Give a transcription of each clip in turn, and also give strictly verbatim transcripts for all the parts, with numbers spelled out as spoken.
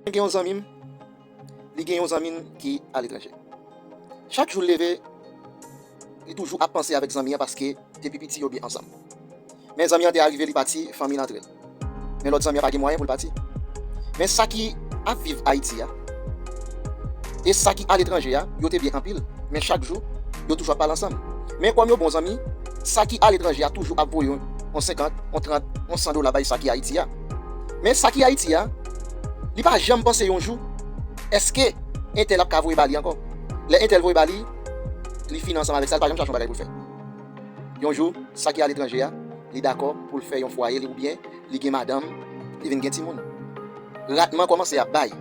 Gen yon zanmi m, li gen yon zanmi m ki aletranje. Chak jou l leve, li toujou ap panse avèk zanmi an paske depi piti yo byen ansanm. Men zanmi an te arive li pati, fanmi l antre l. Men lòt zanmi an pa gen mwayen pou l pati. Men sa ki ap viv Ayiti a, e sa ki aletranje a, yo te byen anpil. Men chak jou, yo toujou ap pale ansanm. Men kòm yo bon zanmi, sa ki aletranje a toujou ap voye yon senkant, yon trant, yon san dola bay sa ki Ayiti a. Men sa ki Ayiti a, li pa janm panse yon jou, èske entèl ap ka voye ba li ankò? Lè entèl voye ba li, li fini ansanm avèk sa, li pa janm chache yon bagay pou l fè. Yon jou, sa ki aletranje a, li dakò pou l fè yon fwaye li oubyen li gen madanm, li vin gen timoun. Ratman kòmanse ap bay.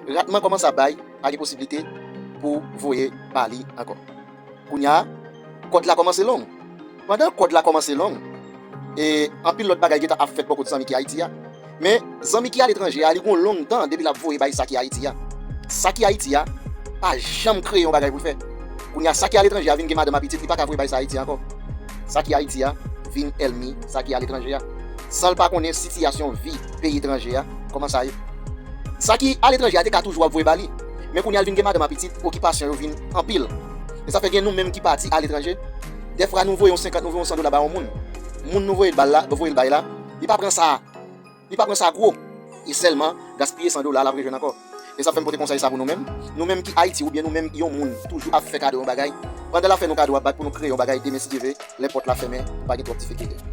Ratman kòmanse ap bay, pa gen posiblite pou voye ba li ankò. Kounye a, kòd la kòmanse long. Pandan kòd la kòmanse long, e anpil lòt bagay gentan ap fèt bò kot zanmi ki Ayiti a. Men zanmi ki aletranje a, li gon long tan depi l ap voye bay sa ki Ayiti a. Sa ki Ayiti a pa janm kreye yon bagay pou l fè. Kounye a, sa ki aletranje a vin gen madanm a pitit, li pa ka voye bay sa Ayiti a ankò. Sa ki Ayiti a vin èlmi sa ki aletranje a, san l pa konnen sitiyasyon vi peyi etranje a, kòman sa ye. Sa ki aletranje a te ka toujou ap voye ba li. Men kounye a, l vin gen madanm a pitit, okipasyon yo vin anpil. E sa fè gen nou menm ki pati aletranje, dèfwa nou voye yon senkant, nou voye yon san dola ba yon moun. Moun nou voye l ba l la, voye l bay la, li pa pran sa, li pa pran sa gwo. Li sèlman gaspiye san dola, l ap rejwenn ankò. E sa fè m pote konsèy sa pou nou menm. Nou menm ki Ayiti oubyen nou menm yon moun toujou ap fè kado yon bagay, pandan l ap fè nou kado a, bat pou nou kreye yon bagay demen si Dye vle, lè pòt la fèmen, pa gen twòp difikilte.